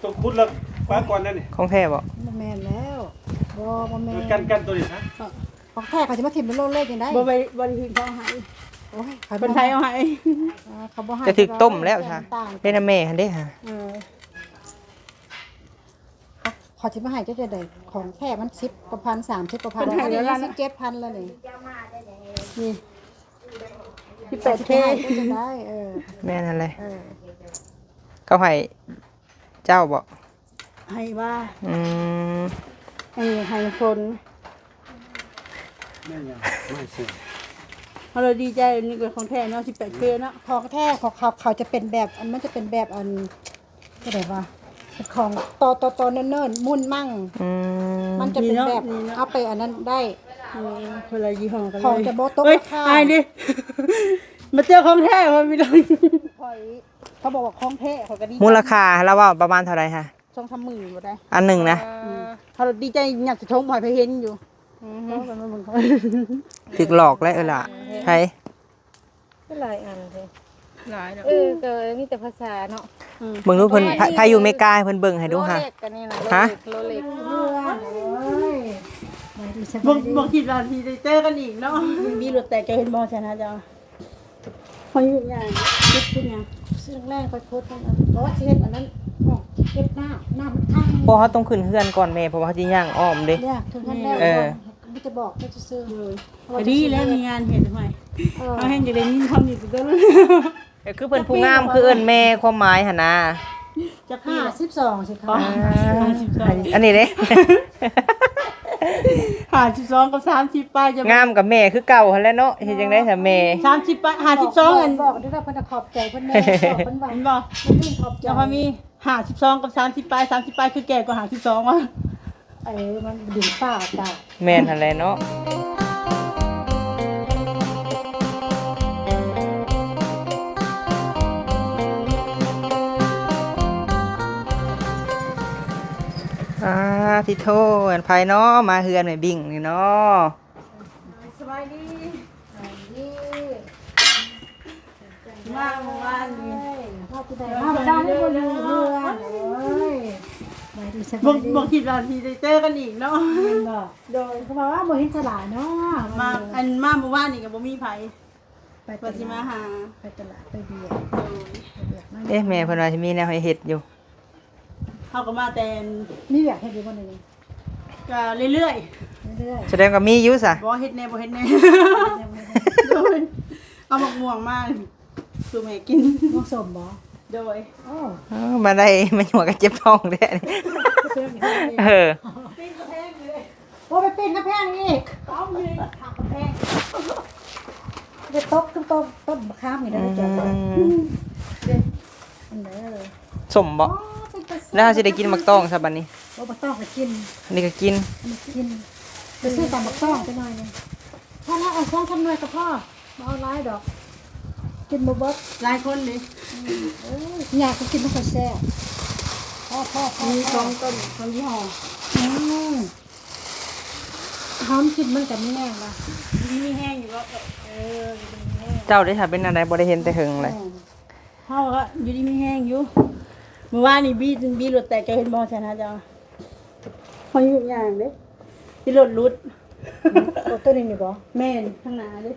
ຕົວຂຸດແລ້ວປາກ່ອນນັ້ນນີ້ ຂອງແທ້ບໍ່? ບໍ່ແມ່ນແລ້ວ ບໍ່ ບໍ່ແມ່ນ ກັນ ກັນຕົວນີ້ນະ ຂອງແທ້ເຂົາຊິມາຖິ້ມໂລດເລີຍຈັ່ງໃດ? ບໍ່ໄດ້ ບໍ່ໄດ້ຖິ້ມ ເຂົາເອົາໃຫ້ ໂອ້ຍ ເພິ່ນໄທເອົາໃຫ້ ເອີ ເຂົາບໍ່ໃຫ້ ຈະຖືກຕົ້ມແລ້ວຊະ ເປັນແມ່ຫັ້ນເດ້ຫາ ເອີ ເຂົາຊິມາໃຫ້ເຈົ້າຈັ່ງໃດ? ຂອງແທ້ມັນສິບກວ່າພັນ ສາມສິບກວ່າພັນ ເພິ່ນໃຫ້ແລ້ວ ອັນນີ້ສີ່ສິບເຈັດພັນແລ້ວນີ້ ນີ້ ສິບແປດເຄ ເຈົ້າຈັ່ງໃດ? ເອີ ແມ່ນຫັ້ນແຫຼະ ເອີ ເຂົາໃຫ້ເຈົ້າບໍ່? ໃຫ້ວ່າ ອືມ ເອີ ໃຫ້ຝົນ ແມ່ນຫຍັງ? ເຮົາລະດີໃຈ ອັນນີ້ກໍຂອງແທ້ເນາະ ສິບແປດເຄເນາະ ຂອງແທ້ຂອງເຂົາ ເຂົາຈະເປັນແບບ ອັນ ມັນຈະເປັນແບບ ອັນ ຈັ່ງໃດວະ ເປັນຂອງຕໍ່ ຕໍ່ ຕໍ່ເນີນໆ ໝຸ່ນມັ້ງ ອືມ ມັນຈະເປັນແບບ ນີ້ເນາະ ເອົາໄປອັນນັ້ນໄດ້ ເອີ ຄົນລະຍີ່ຫໍ້ກັນເລີຍ ຂອງຈະບໍ່ຕົກລາຄາ ເອີຍ ອາຍເດ້ ມາເຈີຂອງແທ້ວ່າມີ ຂ້ອຍ ເຂົາບອກວ່າຂອງແທ້ ຂ້ອຍກໍດີໃຈ ມູນລະຄ່າລາວເວົ້າປະມານເທົ່າໃດຫະ? ສອງສາມໝື່ນບໍ່ໄດ້ ອັນໜຶ່ງນະ ເອີ ເຮົາດີໃຈ ຍັດໃສ່ຖົງບໍ່ໃຫ້ໃຜເຫັນຢູ່ ອືຮຶ ຖືກຫຼອກແລ້ວເອີຍລະ ໃຜ ກໍຫຼາຍອັນເດ້ ຫຼາຍດອກ ເອີ ກໍມີແຕ່ພາສາເນາະ ອືມ ເບິ່ງດູເພິ່ນ ໃຜ ໃຜຢູ່ເມກາໃຫ້ເພິ່ນເບິ່ງໃຫ້ດູຫາ ໂລເລັກອັນນີ້ນະ ຮະ ໂລເລັກ ໂອ້ຍ ບໍ່ ບໍ່ຄິດວ່າຊິໄດ້ເຈີກັນອີກເນາະ ມີລົດແຕກ ເຈົ້າເຫັນບໍ່ຊັ້ນນະເຈົ້າ? ຂ້ອຍຫຍຸ້ງຍາກ ຄິດເຮັດຫຍັງ? ຊື້ແລງໆ ຂ້ອຍໂພສ ເພາະວ່າຊິເຮັດອັນນັ້ນ ຫ້ອງເກັບນ້ຳ ນ້ຳມັນຂັງ ເພາະເຮົາຕ້ອງຂຶ້ນເຮືອນກ່ອນແມ່ ເພາະວ່າເຮົາຊິຍ່າງອ້ອມເດ້ ຍາກ ເຖິງຂັ້ນແລ້ວ ເອີ ມີແຕ່ບອກແຕ່ຊື່ໆ ເອີ ກໍດີແລ້ວມີງານເຮັດ ຫ້ວຍ ເອີ ເຮົາແຮ່ງຈະໄດ້ຍິນຄຳນີ້ແຕ່ດົນ ກໍຄືເພິ່ນຜູ້ງາມ ຄືເອີ້ນແມ່ ຄວາມໝາຍຫັ້ນນາ ຈັກປີ ຫ້າສິບສອງ ຊິເຂົ້າ ອ່າ ຫ້າສິບສອງ ອັນນີ້ເດ້ ຫ້າສິບສອງ ກັບ ສາມສິບ ປາຍ ຈະງາມກັບແມ່ຄືເກົ່າຫັ້ນແຫຼະເນາະ ເຮັດຈັ່ງໃດຊະແມ່ ສາມສິບ ປາຍ ຫ້າສິບສອງ ບອກ ອັນ ບອກເດ້ອ ເພິ່ນຂອບໃຈເພິ່ນແມ່ ເພິ່ນວ່າ ເຫັນບໍ່? ເພິ່ນຂອບໃຈ ແລ້ວພໍມີ ຫ້າສິບສອງ ກັບ ສາມສິບ ປາຍ ສາມສິບ ປາຍ ຄືແກ່ກວ່າ ຫ້າສິບສອງ ວະ. ເອີ ມັນດິນຟ້າອາກາດ ແມ່ນຫັ້ນແຫຼະເນາະ. ອາ ຕິໂທ ແມ່ນໃຜເນາະ ມາເຮືອນແມ່ບິ້ງນີ້ເນາະ? ສະບາຍດີ ສະບາຍດີ. ມາເມື່ອວານນີ້ ມາມື້ໃດ ມາມື້ໃດບໍ່ຢູ່ເຮືອນ ໂອ້ຍ ສະບາຍດີ ສະບາຍດີ ບໍ່ ບໍ່ຄິດວ່າຊິໄດ້ເຈີກັນອີກເນາະ ແມ່ນບໍ່? ໂດຍ ເຂົາວ່າບໍ່ເຫັນສະຫຼາຍເນາະ ມາ ອັນ ມາມື້ວານນີ້ກໍບໍ່ມີໃຜ ໄປຕະຫຼາດ ວ່າຊິມາຫາ ໄປຕະຫຼາດ ໄປວຽກ ໂດຍ ໄປວຽກມາ ເອະ ແມ່ເພິ່ນວ່າຊິມີແນວໃຫ້ເຮັດຢູ່. ເຮົາກໍມາແຕ່ ມີວຽກເຮັດຢູ່ບໍ່ນີ້? ກໍເລື້ອຍໆ ເລື້ອຍໆ ສະແດງວ່າມີຢູ່ຊະ ບໍ່ເຮັດແດ່ ບໍ່ເຮັດແດ່ ເຮັດແດ່ ບໍ່ເຮັດແດ່ ໂດຍ ເອົາໝາກມ່ວງມາສູ່ແມ່ກິນ ໝາກສົ້ມບໍ່? ໂດຍ ໂອ້ ເອີ ມາໄດ້ ມາຍົວກະເຈັບທ້ອງແທ້ນີ້ ເອີ ປີນກຳແພງເລີຍ ໂອ້ ໄປປີນກຳແພງອີກ ເອົາຢູ່ຂ້າງກຳແພງ ໄປຕົກ ຕົກ ຕົ້ນມະຂາມນີ້ນະ ອືມ ຈອດໄວ້ ເດ້ ອັນໃດ ສົ້ມບໍ່? ອໍ ເປັນຕາແຊບ ແລ້ວເຮົາຊິໄດ້ກິນໝາກຕອງຊະບັດນີ້ ໂອ້ ໝາກຕອງກໍກິນ ອັນນີ້ກໍກິນ ອັນນີ້ກິນ ໄປຊື້ຕຳໝາກຕອງຈັກໜ່ອຍໜຶ່ງ ພໍແລ້ວ ເອົາສອງສາມໜ່ວຍກໍພໍ ບໍ່ເອົາຫຼາຍດອກ ກິນບໍ່ເບິດ ຫຼາຍຄົນເດ້ ອືມ ໂອ້ຍ ຍາກກໍກິນບໍ່ຄ່ອຍແຊບ ພໍ ພໍ ພໍ ມີສອງຕົ້ນ ສອງຍີ່ຫໍ້ ອືມ ຫອມກິນມັນກໍມີແຮງວ່າ ຢູ່ດີມີແຮງຢູ່ບໍ່? ເອີ ຢູ່ດີມີແຮງ ເຈົ້າເດ້ ຖ້າເປັນແນວໃດ ບໍ່ໄດ້ເຫັນແຕ່ເຫິງເລີຍ ແມ່ນ ເຮົາກໍຢູ່ດີມີແຮງຢູ່ ມື້ວານນີ້ບີ ບີລົດແຕກ ເຈົ້າເຫັນບໍ່ຊັ້ນນະເຈົ້າ? ເຮົາຢູ່ຍ່າງເດ້ ທີ່ລົດຫຼຸດ ໂອ້ ໂຕນີ້ນີ້ບໍ່? ແມ່ນ ຂ້າງໜ້າເດ້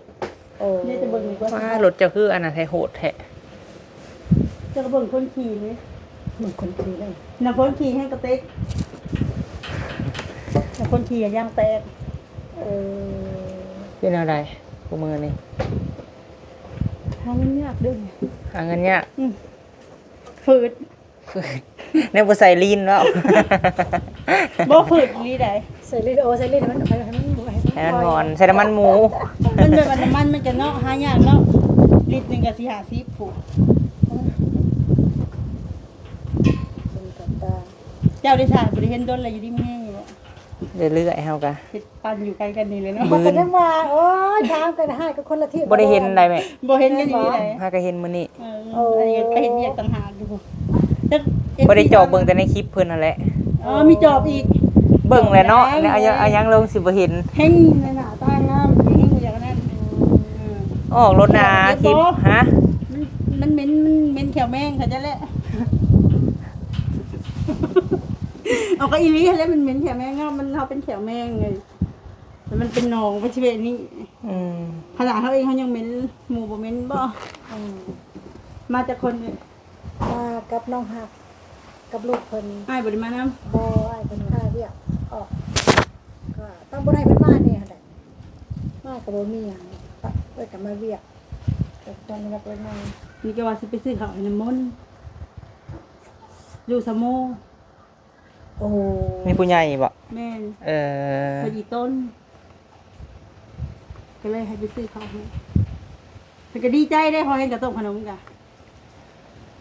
ໂອ້ ເດ ຈະເບິ່ງດີກວ່າ ວ້າ ລົດເຈົ້າຄືອັນນັ້ນແທ້ ໂຫດແທ້ ເຈົ້າກໍເບິ່ງຄົນຂີ່ນີ້ ເບິ່ງຄົນຂີ່ເດ້ ນຳຄົນຂີ່ແຮງກະເຕັກ ນຳຄົນຂີ່ກໍຢາງແຕກ ເອີ ເປັນແນວໃດ ຄູ່ມື້ນີ້? ຫາເງິນຍາກເດີ້ ຫາເງິນຍາກ ອືມ ຝືດ ຝືດ ແນວບໍ່ໃສ່ລີນເວົ້າ ບໍ່ຝືດອີ່ຫຼີໃດ ໃສ່ລີນ ໂອ ໃສ່ລີນໃຫ້ມັນ ໃຫ້ມັນ ໃຫ້ມັນ ໃຫ້ມັນມ່ວນ ໃສ່ນ້ຳມັນໝູ ມັນແບບວ່ານ້ຳມັນມັນຈະເນາະ ຫາຍາກເນາະ ລິດໜຶ່ງກໍສີ່ຫ້າສິບພຸ້ນ ເຈົ້າໄດ້ສາ ບໍ່ໄດ້ເຫັນດົນແລ້ວ ຢູ່ດີມີແຮງຢູ່ບໍ່? ເລື້ອຍໆ ເຮົາກະ ເຮັດ ປັນຢູ່ໃກ້ກັນນີ້ແຫຼະເນາະ ເຮົາກໍຍັງວ່າ ໂອ້ຍ ຖາມກັນໃຫ້ກັບຄົນລະທີບ ບໍ່ໄດ້ເຫັນໃດແມ່ ບໍ່ເຫັນກັນຢູ່ໃດ ຫາກະເຫັນມື້ນີ້ ເອີ ໂອ້ ອັນນີ້ໄປເຮັດວຽກຕ່າງຫາກຢູ່ ຈັກ ບໍ່ໄດ້ຈອບເບິ່ງແຕ່ໃນຄລິບເພິ່ນຫັ້ນແຫຼະ ອໍ ມີຈອບອີກ ເບິ່ງແຫຼະເນາະ ເອົາຫຍັງ ເອົາຫຍັງລົງຊິບໍ່ເຫັນ ແຮງໜ້າຕາງາມ ແຮງບໍ່ຢາກອັນນັ້ນ ອືມ ອອກໂລດນາ ຄລິບ ຮະ ມັນ ມັນເໝັນ ມັນເໝັນແຂ້ວແມງ ເຂົາໃຈແຫຼະ. ເຮົາກໍອີ່ຫຼີຫັ້ນແຫຼະ ມັນເໝັນແຂວແມງເນາະ ມັນ ເຮົາເປັນແຂວແມງໄງ ແລ້ວມັນເປັນໜອງ ມັນຊິເປັນນີ້. ອືມ ຂະໜາດເຮົາເອງເຮົາຍັງເໝັນ ໝູ່ບໍ່ເໝັນບໍ? ອືມ ມາຈັກຄົນເອີຍ? ມາກັບນ້ອງຮັກ ກັບລູກເພິ່ນ. ອ້າຍບໍ່ໄດ້ມານຳ? ບໍ່ ອ້າຍເພິ່ນຄ່າວຽກອອກ ກໍຕ້ອງບໍ່ໄດ້ເພິ່ນມາແດ່ຫັ້ນແຫຼະ ມາກໍບໍ່ມີຫຍັງ ເອີຍ ກໍມາວຽກ ກໍຕ້ອງໄດ້ມາ. ນີ້ກໍວ່າຊິໄປຊື້ເຂົ້າໃຫ້ນ້ຳມົນ ຢູ່ສະໂມ. ໂອ້ ມີຜູ້ໃຫຍ່ບໍ? ແມ່ນ ເອີ ເພິ່ນອີຕົນ ກໍເລີຍໃຫ້ໄປຊື້ເຂົ້າໃຫ້ ເພິ່ນກໍດີໃຈເດ້ ພໍເຫັນກະຕົ້ມຂະໜົມກະ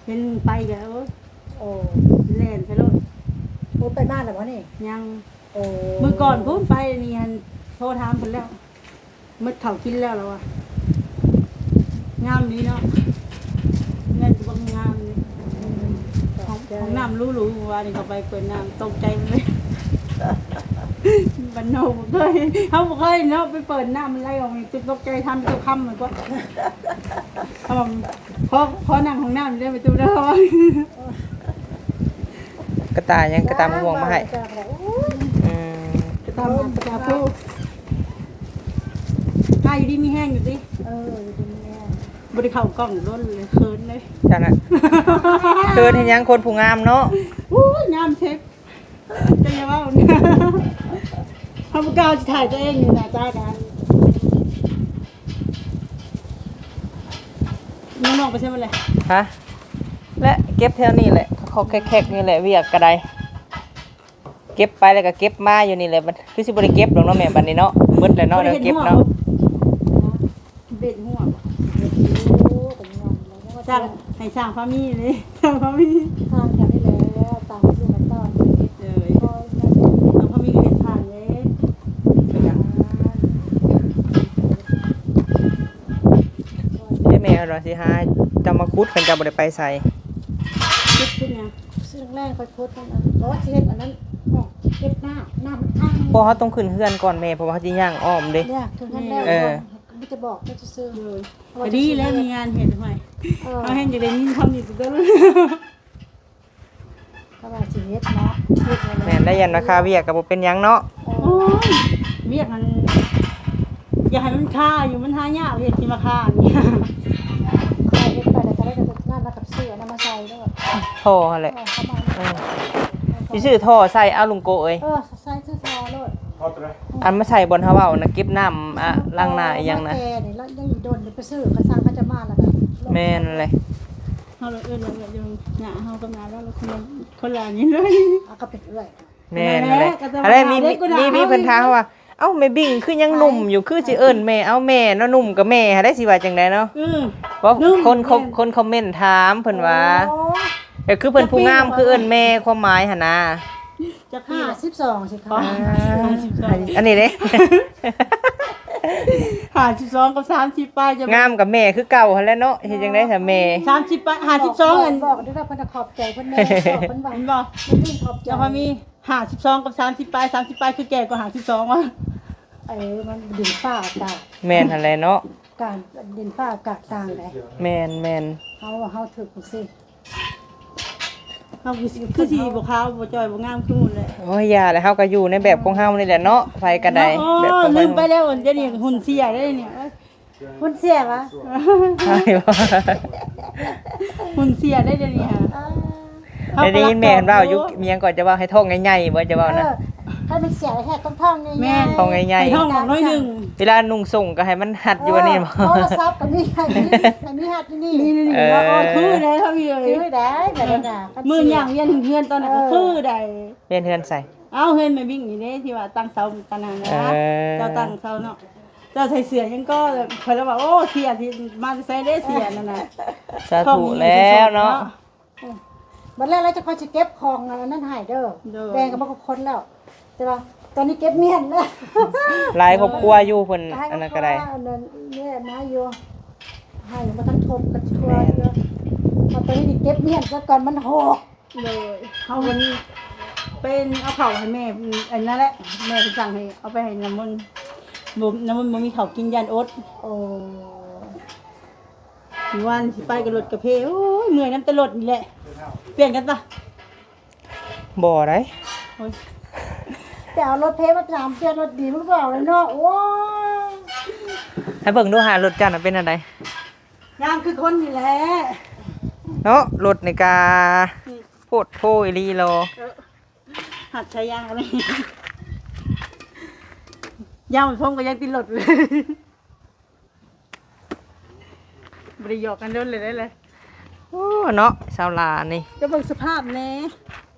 ເຫັນໄປກະ ໂອ້ ໂອ້ ແລ່ນໄປໂລດ. ໂອ້ ໄປບ້ານແລ້ວບໍ່ນີ້? ຍັງ ໂອ້ ມື້ກ່ອນພຸ້ນໄປ ນີ້ຫັ້ນໂທຖາມເພິ່ນແລ້ວ. ໝົດເຂົ້າກິນແລ້ວລະວ່າ ງາມນີ້ເນາະ ເຮືອນກໍບັກງາມນີ້ ຂອງ ຂອງນ້ຳຫຼູໆ ມື້ວານນີ້ເຂົ້າໄປເປີດນ້ຳ ຕົກໃຈເລີຍ ບ້ານນອກບໍ່ເຄີຍ ເຮົາບໍ່ເຄີຍເນາະ ໄປເປີດນ້ຳມັນໄຫຼອອກນີ້ ຕົກໃຈ ທຳຕົວຄຳມັນກວ່າ ເອົາ ຂໍ ຂໍນັ່ງຫ້ອງນ້ຳເດີ ໄປຕູ້ເດີ ກະຕ່າຫຍັງ ກະຕ່າມະມ່ວງມາໃຫ້ ອືມ ກະຕ່າມະມ່ວງ ກະຕ່າຜູ້ ກະຢູ່ດີມີແຮງຢູ່ຕິ? ເອີ ຢູ່ດີມີແຮງ ບໍ່ໄດ້ເຂົ້າກ້ອງດົນເລີຍ ເຂີນເລີຍ ຈັ່ງນະ ເຂີນເຮັດຫຍັງ ຄົນຜູ້ງາມເນາະ ໂອ້ຍ ງາມເທັບ ແຕ່ຢ່າເວົ້າ ເຮົາບໍ່ກ້າຊິຖ່າຍຕົວເອງຢູ່ໜ້າຕາກະ ນ້ອງໆ ໄປໃສໝົດແລ້ວ? ຮະ ແລະ ເກັບແຖວນີ້ແຫຼະ ຄອກໆແຄກໆນີ້ແຫຼະ ວຽກກະໄດ້ ເກັບໄປແລ້ວກໍເກັບມາຢູ່ນີ້ແຫຼະ ມັນຄືຊິບໍ່ໄດ້ເກັບດອກເນາະແມ່ ບັດນີ້ເນາະ ໝົດແລ້ວເນາະ ແນວເກັບເນາະ ເບັດຫົວ ສ້າງ ໃຫ້ສ້າງພາມີເລີຍ ສ້າງພາມີ ສ້າງແຖວນີ້ແຫຼະ ຕາມຢູ່ກັນຕໍ່ ເອີຍ ເອົາພາມີກໍເຮັດຜ່ານເດ້ ເດ້ແມ່ ເພິ່ນວ່າຊິຫາເຈົ້າມາຂຸດ ຄັນເຈົ້າບໍ່ໄດ້ໄປໃສ ຂຸດເຮັດຫຍັງ? ຊິແລງໄປຂຸດນັ້ນ ບໍ່ ຊິເຮັດອັນນັ້ນ ເກັບນ້ຳ ນ້ຳມັນຂັງ ເພາະເຮົາຕ້ອງຂຶ້ນເຮືອນກ່ອນແມ່ ເພາະວ່າເຮົາຊິຍ່າງອ້ອມເດ້ ເອີ ມີແຕ່ບອກເຈົ້າຊື່ໆ ກໍດີແລ້ວມີງານເຮັດ ຫ້ວຍ ເຮົາແຮ່ງຢາກໄດ້ຍິນຄຳນີ້ແຕ່ດົນ ເຂົາວ່າຊິເຮັດເນາະ ເຮັດແລ້ວ ແມ່ນໄດ້ ຢ້ານວ່າຄາວຽກກໍບໍ່ເປັນຫຍັງເນາະ ໂອ້ຍ ວຽກຫັ້ນ ຢ່າໃຫ້ມັນຄາຢູ່ ມັນຫາຍາກ ວຽກຊິມາຄານີ້ ຂ້ອຍເຮັດໄປແລ້ວກໍໄດ້ແຕ່ນັ້ນນະ ກັບຊື້ອັນນັ້ນມາໃສ່ໂລດ ທໍ່ຫັ້ນແຫຼະ ເອີ ເຂົ້າມາ ອືມ ຊິຊື້ທໍ່ໃສ່ ເອົາລຸງໂກເອີຍ ເອີ ໃສ່ຊື່ທໍ່ໂລດ ອັນມາໃສ່ບ່ອນເຮົາເວົ້ານະ ເກັບນ້ຳ ອະ ລ້າງໜ້າອີ່ຫຍັງນະ ແຕ່ນີ້ລະຍັງອີກດົນ ໄປຊື້ ຄັນຊ່າງເຂົາຈະມາລະກະ ແມ່ນແຫຼະ ເຮົາລະເອີ້ນວ່າເອື້ອຍຢູ່ ໜ້າເຮົາກັບໜ້າລາວລະຄົນລະ ຄົນລະອັນນີ້ເລີຍ ເອົາກໍເປັນເອື້ອຍ ແມ່ນແຫຼະ ອັນແລະມີ ມີ ມີເພິ່ນຖາມວ່າ ເອົ້າ ແມ່ບິ້ງຄືຍັງໜຸ່ມຢູ່ ຄືຊິເອີ້ນແມ່ ເອົ້າ ແມ່ເນາະ ໜຸ່ມກໍແມ່ຫັ້ນແຫຼະ ຊິວ່າຈັ່ງໃດເນາະ ເອີ ເວົ້າ ໜຸ່ມ ຄົນ ແມ່ນ ຄົນຄອມເມັນຖາມເພິ່ນວ່າ ໂອ້ ແບບຄືເພິ່ນຜູ້ງາມ ຄືເອີ້ນແມ່ ຄວາມໝາຍຫັ້ນນະ ຈັກປີ ຫ້າສິບສອງ ຊິເຂົ້າ ອ່າ ຫ້າສິບສອງ ອັນນີ້ເດ້ ຫ້າສິບສອງກັບສາມສິບປາຍ ຈະງາມກັບແມ່ຄືເກົ່າຫັ້ນແຫຼະເນາະ ເຮັດຈັ່ງໃດຊະແມ່ ສາມສິບປາຍ ຫ້າສິບສອງ ອັນ ບອກເດ້ອ ເພິ່ນຂອບໃຈເພິ່ນແມ່ ເພິ່ນບອກ ແມ່ນບໍ່ ເພິ່ນຂອບໃຈ ແລ້ວພໍມີ ຫ້າສິບສອງກັບສາມສິບປາຍ ສາມສິບປາຍຄືແກ່ກວ່າຫ້າສິບສອງຫວາ ເອີ ມັນດິນຟ້າອາກາດ ແມ່ນຫັ້ນແຫຼະເນາະ ການ ດິນຟ້າອາກາດຕ່າງໃດ ແມ່ນໆ ເຮົາ ເຮົາຖືກຈັ່ງຊີ້ ເຮົາຄືຊິ ຄືຊິບໍ່ຂາວ ບໍ່ຈ່ອຍ ບໍ່ງາມຄືໝູ່ແຫຼະ ໂອ້ຍ ຢ່າແຫຼະ ເຮົາກໍຢູ່ໃນແບບຂອງເຮົານີ້ແຫຼະເນາະ ໃຜກໍໄດ້ ເນາະ ແບບຂອງໃຜ ລືມໄປແລ້ວ ດຽວນີ້ຫຸ່ນເສຍໄດ໋ນີ້ ຫຸ່ນເສຍຫວາ ຫຸ່ນເສຍໄດ໋ດຽວນີ້ຫາ ເຮົາ ໄດ້ຍິນແມ່ເພິ່ນເວົ້າຢູ່ ມີຫຍັງກໍຈະເວົ້າ ໃຫ້ທ້ອງໃຫຍ່ໆ ບໍ່ຈະເວົ້ານະ ເອີ ຄັນມັນເສຍແທ້ຕ້ອງທ້ອງໃຫຍ່ໆ ແມ່ນ ທ້ອງໃຫຍ່ໆ ໃຫ້ທ້ອງອອກໜ້ອຍໜຶ່ງ ເວລານຸ່ງສົ້ງກໍໃຫ້ມັນຮັດຢູ່ອັນນີ້ບໍ່ ໂທລະສັບກໍມີ ໃຫ້ມີ ໃຫ້ມີຮັດຢູ່ນີ້ ນີ້ໆ ເອີ ຄືໄດ໋ ຄືໄດ໋ ມື້ຍ່າງວຽນເຮືອນຕອນນັ້ນກໍຄືໄດ໋ ວຽນເຮືອນໃສ ເອົ້າ ເຮືອນແມ່ບິ້ງນີ້ເດ້ ທີ່ວ່າຕັ້ງເສົາຕອນນັ້ນນະ ເອີ ເຈົ້າຕັ້ງເສົາເນາະ ເຈົ້າໃສ່ເສື້ອຫຍັງກໍ ຂ້ອຍລະວ່າ ໂອ້ ເສື້ອທີ່ມາແຕ່ໃສເດ້ ເສື້ອນັ້ນນະ ສາທຸແລ້ວເນາະ ເອີ ບັດແລ້ວລະຈະຄ່ອຍຊິເກັບຂອງອັນນັ້ນໃຫ້ເດີ ໂດຍ ແບ່ງກັນເບິດທຸກຄົນແລ້ວ ແຕ່ວ່າຕອນນີ້ເກັບມ້ຽນແລ້ວ ຫຼາຍຄອບຄົວຢູ່ເພິ່ນ ອັນນັ້ນກໍໄດ້ ອັນນັ້ນແມ່ມາຢູ່ ໃຫ້ບໍ່ທັນຄົບກັບຄົວ ແມ່ນ ເພາະຕອນນີ້ເກັບມ້ຽນຊະກ່ອນ ມັນຫອກ ໂດຍ ເຮົາມັນເປັນເອົາເຂົ້າໃຫ້ແມ່ ອັນນັ້ນແຫຼະ ແມ່ເພິ່ນສັ່ງໃຫ້ເອົາໄປໃຫ້ນ້ຳມົນ ບໍ່ ນ້ຳມົນບໍ່ມີເຂົ້າກິນ ຢ້ານອົດ ໂອ້ ມື້ວານຊິໄປກັບລົດກະເພ ໂອ້ຍ ເມື່ອຍນຳແຕ່ລົດນີ້ແຫຼະ ປ່ຽນກັນຕະ ບໍ່ໄດ໋ ແຕ່ເອົາລົດເພມາສາມເທື່ອ ລົດດີມັນກໍເອົາແລ້ວເນາະ. ໂອ້ຍ ໃຫ້ເບິ່ງດູຫາ ລົດເຈົ້ານະເປັນແນວໃດ? ງາມຄືຄົນນີ້ແຫຼະເນາະ. ລົດນີ້ກະ ອືມ ໂພດໂພອີ່ຫຼີຫຼໍ. ເອີ ຫັດໃຊ້ຢາງອັນນີ້ ຢາງມັນພົມກໍຍັງຕິດລົດເລີຍ. ບໍ່ໄດ້ຫຍອກກັນດົນເລີຍເດ້. ໂອ້ ເນາະ ຊາວລາວນີ້ ຈະເບິ່ງສະພາບແດ່.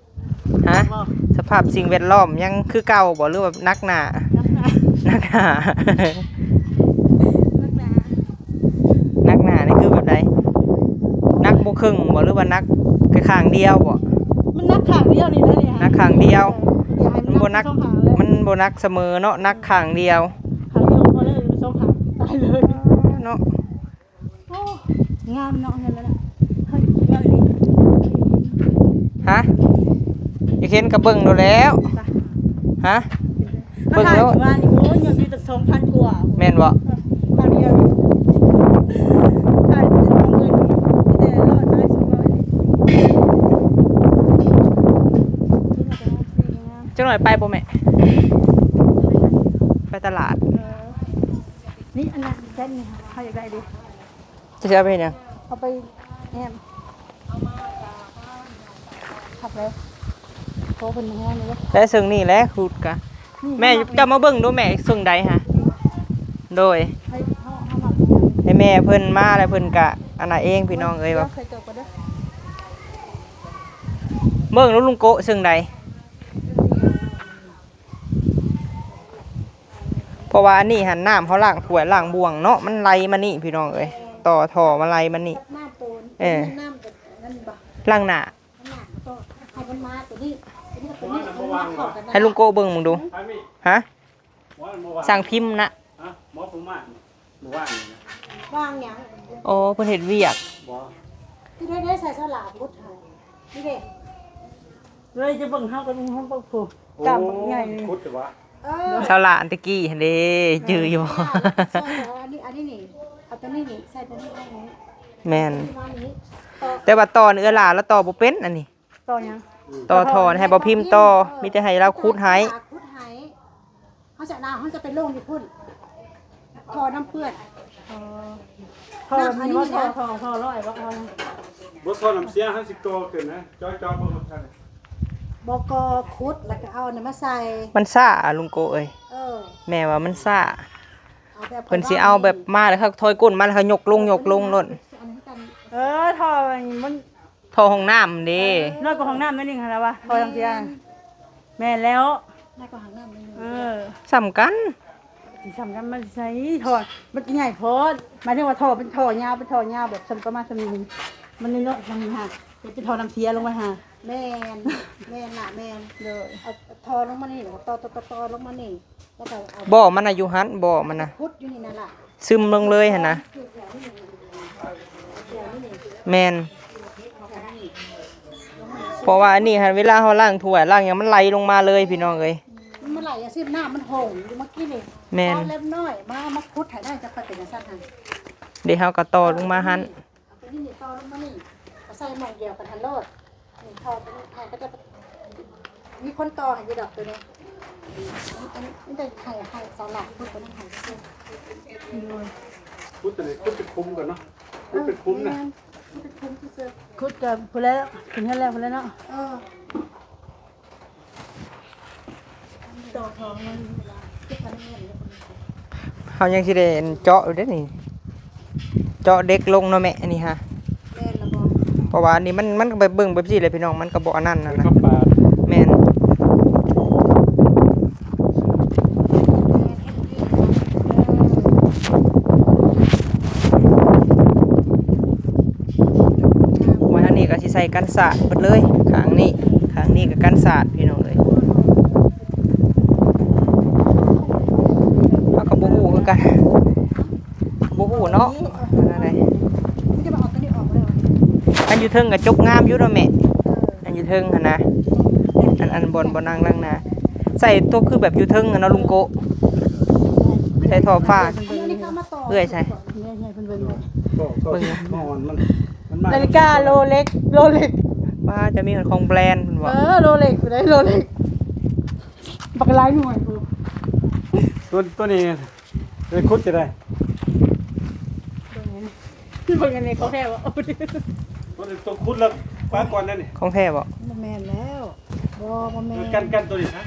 ຮະ? ສະພາບສິ່ງແວດລ້ອມຍັງຄືເກົ່າບໍ່ ຫຼືວ່າໜັກໜາ? ໜັກໜາ ໜັກໜາ ໜັກໜານີ້ຄືແບບໃດ? ໜັກບໍ່ເຄິ່ງບໍ່ ຫຼືວ່າໜັກແຕ່ຂ້າງດຽວບໍ່? ມັນໜັກຂ້າງດຽວນີ້ແຫຼະນີ້. ໜັກຂ້າງດຽວ. ເອີ ມັນບໍ່ໜັກ ມັນບໍ່ໜັກສະເໝີເນາະ ໜັກຂ້າງດຽວ. ຄາວດຽວພໍແລ້ວ ສອງຂາຕາຍເລີຍເນາະ. ໂອ້ ງາມເນາະ ເຮືອນລະນະ. ເຮີ້ຍ ງາມອີ່ຫຼີ. ຮະ? ຢາກເຫັນກໍເບິ່ງໂລດແລ້ວ. ໄປ ຮະ? ເບິ່ງໂລດ. ວ່ານີ້ ໂອ້ຍ ເງິນມີຕັ້ງສອງພັນກວ່າ. ແມ່ນບໍ່? ຄາວດຽວນີ້ ຂາຍເປັນຂອງເງິນມີແຕ່ຮ້ອຍໄປສອງຮ້ອຍນີ້. ຈັກໜ້ອຍໄປບໍ່ແມ່? ໄປຕະຫຼາດ. ເອີ ນີ້ ອັນນັ້ນແຊດນີ້ ເຮົາຢາກໄດ້ເດ້. ຈະເອົາໄປເຮັດຫຍັງ? ເອົາໄປແອ້ມ. ຄັກເລີຍ. ໂທເພິ່ນແຮງເລີຍ. ແຕ່ເຊິ່ງນີ້ແຫຼະ ຂຸດກະ. ນີ້ ແມ່ ເຮົາມັກ ເຈົ້າມາເບິ່ງດູແມ່ ເຊິ່ງໃດຫະ? ໂດຍ ໃຫ້ເຮົາ ເຮົາມັກ ໃຫ້ແມ່ເພິ່ນມາແລ້ວເພິ່ນກະອັນນັ້ນເອງ ພີ່ນ້ອງເອີຍ. ວ່າ ເບິ່ງດູລຸງໂກະ ເຊິ່ງໃດ? ເພາະວ່າອັນນີ້ຫັ້ນ ນ້ຳເຮົາລ້າງຖ້ວຍລ້າງບ່ວງເນາະ ມັນໄຫຼມານີ້ພີ່ນ້ອງເອີຍ ຕໍ່ທໍ່ມາໄຫຼມານີ້. ນ້ຳໂຕ ເອີ ນ້ຳໂຕນັ້ນບໍ່ ລ້າງໜ້າ ລ້າງໜ້າກໍຕ້ອງໃຫ້ມັນມາໂຕນີ້ ໂຕນີ້ ໂຕນີ້ ໃຫ້ລຸງໂກະເບິ່ງ ເບິ່ງດູ. ຮະ? ສັ່ງພິມນະ. ຮະ? ໝໍເພິ່ນມາ ມື້ວານນີ້ນະ. ວາງຫຍັງ? ໂອ້ ເພິ່ນເຮັດວຽກ. ບໍ່ ທີ່ໄດ້ ໄດ້ໃສ່ສະຫຼາບມຸດໃຫ້ ນີ້ເດ້. ເລີຍຈະເບິ່ງເຮົາກັນ ເຮົາເບິ່ງຜູ້ ໂອ້ ກ້າມບັກໃຫຍ່ນີ້ ຂຸດແຕ່ວ່າ ເອີ ສາວຫຼານຕະກີ້ຫັ້ນເດ້ ຈື່ຢູ່ບໍ່? ອັນນີ້ ອັນນີ້ນີ້ ເອົາຕົວນີ້ນີ້ ໃສ່ຕົວນີ້ໄວ້ນີ້. ແມ່ນ ປະມານນີ້. ແຕ່ວ່າຕໍ່ເອື້ອຍຫຼ້າລະຕໍ່ບໍ່ເປັນອັນນີ້. ຕໍ່ຫຍັງ? ຕໍ່ທໍ່ໃຫ້ບໍ່ພິມຕໍ່ ມີແຕ່ໃຫ້ລາວຂຸດໃຫ້ ຂຸດໃຫ້. ເຮົາຈະນາ ເຮົາຈະໄປລົງຢູ່ພຸ້ນ ທໍ່ນ້ຳເປື້ອນ. ອໍ ທໍ່ນີ້ບໍ່? ທໍ່ ທໍ່ຮ້ອຍບໍ່? ບໍ່ ທໍ່ນ້ຳເສຍ ເຮົາຊິກໍ່ຂຶ້ນນະ ເຈາະໆເບິ່ງວ່າຊັ້ນ. ບໍ່ ກໍ່ຂຸດ ແລ້ວກໍເອົາອັນນັ້ນມາໃສ່. ມັນຊ້າ ລຸງໂກເອີຍ. ເອີ ແມ່ວ່າມັນຊ້າ. ເພິ່ນຊິເອົາແບບມາ ແລ້ວເຂົາຖອຍກົ້ນມາ ແລ້ວເຂົາຍົກລົງ ຍົກລົງໂລດ. ເອີ ທໍ່ມັນ ທໍ່ຫ້ອງນ້ຳເດ້. ເອີ ນ້ອຍກວ່າຫ້ອງນ້ຳໜ້ອຍໜຶ່ງຫັ້ນລະວ່າ ທໍ່ທາງເທິງ. ແມ່ນແລ້ວ ນ້ອຍກວ່າຫ້ອງນ້ຳໜ້ອຍໜຶ່ງ. ເອີ ສ່ຳກັນ ຊິສ່ຳກັນ ມັນຊິໃສ່ທໍ່ ມັນຊິໃຫຍ່ໂພດ. ໝາຍເຖິງວ່າທໍ່ເປັນທໍ່ຍາວ ເປັນທໍ່ຍາວແບບສ່ຳ ປະມານສ່ຳນີ້ ມັນນ້ອຍໆສ່ຳນີ້ຫາ ເປັນທໍ່ນ້ຳເສຍລົງໄປຫາ. ແມ່ນ ແມ່ນລະ ແມ່ນ. ໂດຍ ເອົາທໍ່ລົງມານີ້ ຕໍ່ໆໆລົງມານີ້. ບໍ່ ມັນນະຢູ່ຫັ້ນ ບໍ່ ມັນນະ ຂຸດຢູ່ນີ້ນະລະ ຊຶມລົງເລີຍຫັ້ນນະ. ແມ່ນ ເພາະວ່າອັນນີ້ຫັ້ນ ເວລາເຮົາລ້າງຖ້ວຍລ້າງຫຍັງ ມັນໄຫຼລົງມາເລີຍ ພີ່ນ້ອງເອີຍ. ມັນໄຫຼຈັ່ງຊີ້ ນ້ຳມັນຫົງຢູ່ເມື່ອກີ້ນີ້. ແມ່ນ ເອົາເລັບນ້ອຍມາ ມາຂຸດໃຫ້ໄດ້ ຈັກຄ່ອຍເປັນຈັ່ງຊັ້ນຫັ້ນ. ເດ ເຮົາກໍຕໍ່ລົງມາຫັ້ນ. ເອົາຕົວນີ້ນີ້ຕໍ່ລົງມານີ້ ເອົາໃສ່ໝ່ອງດຽວກັນຫັ້ນໂລດ. ນີ້ຕໍ່ຕົວນີ້ໃຫ້ເຂົາເຈົ້າ ມີຄົນຕໍ່ໃຫ້ຢູ່ດອກຕົວນີ້. ອັນນີ້ ອັນນີ້ໄດ້ໃຫ້ ໃຫ້ສາລະເພິ່ນຕົວນັ້ນໃຫ້ຊື່. ໂດຍ ຂຸດຕົວນີ້ ຂຸດເປັນຂຸມກ່ອນເນາະ ຂຸດເປັນຂຸມນະ. ເອີ ແມ່ນ ຂຸດເປັນຂຸມຊື່ໆ ຂຸດກັບພຸ້ນແຫຼະ ເປັນຫັ້ນແຫຼະພຸ້ນແຫຼະເນາະ. ເອີ ເຮົາຍັງຊິໄດ້ເຈາະຢູ່ເດ້ນີ້ ເຈາະເດັກລົງເນາະແມ່ ອັນນີ້ຫາ. ແມ່ນລະບໍ່? ເພາະວ່າອັນນີ້ມັນ ມັນກໍໄປເບິ່ງແບບຊີ້ແຫຼະພີ່ນ້ອງ ມັນກໍບໍ່ອັນນັ້ນນະ. ແມ່ນ ໄວ້ທາງນີ້ກໍຊິໃສ່ກັນສາດເບິດເລີຍ ຂ້າງນີ້ ຂ້າງນີ້ກໍກັນສາດພີ່ນ້ອງເອີຍ. ເຮົາກໍບໍ່ຮູ້ຄືກັນ ບໍ່ຮູ້ເນາະ ອັນນັ້ນໃດ. ອັນຢູ່ເທິງກໍຈົກງາມຢູ່ເນາະແມ່ ອັນຢູ່ເທິງຫັ້ນນະ ອັນ ອັນບ່ອນ ບ່ອນນັ່ງລ້າງໜ້າ ໃສ່ໂຕຄືແບບຢູ່ເທິງຫັ້ນເນາະ ລຸງໂກະ ໃສ່ທໍ່ຟ້າ. ເອື້ອຍໃສ່ ເບິ່ງ ເບິ່ງ ເບິ່ງ ມັນ ມັນມາ ນາລິກາໂລເລັກ ໂລເລັກ ວ່າຈະມີຂອງແບຣນເພິ່ນວ່າ. ເອີ ໂລເລັກ ຜູ້ໃດໂລເລັກ ບັກຫຼາຍໜ່ວຍພຸ້ນ. ຕົວ ຕົວນີ້ໄດ້ຂຸດຈະໄດ້ ເບິ່ງອັນນີ້ ເບິ່ງອັນນີ້ ຂອງແທ້ບໍ່? ຕົວນີ້ຕົວຂຸດແລ້ວປາກ່ອນນັ້ນນີ້ ຂອງແທ້ບໍ່? ບໍ່ແມ່ນແລ້ວ ບໍ່ ບໍ່ແມ່ນ ກັນ ກັນຕົວນີ້ນະ.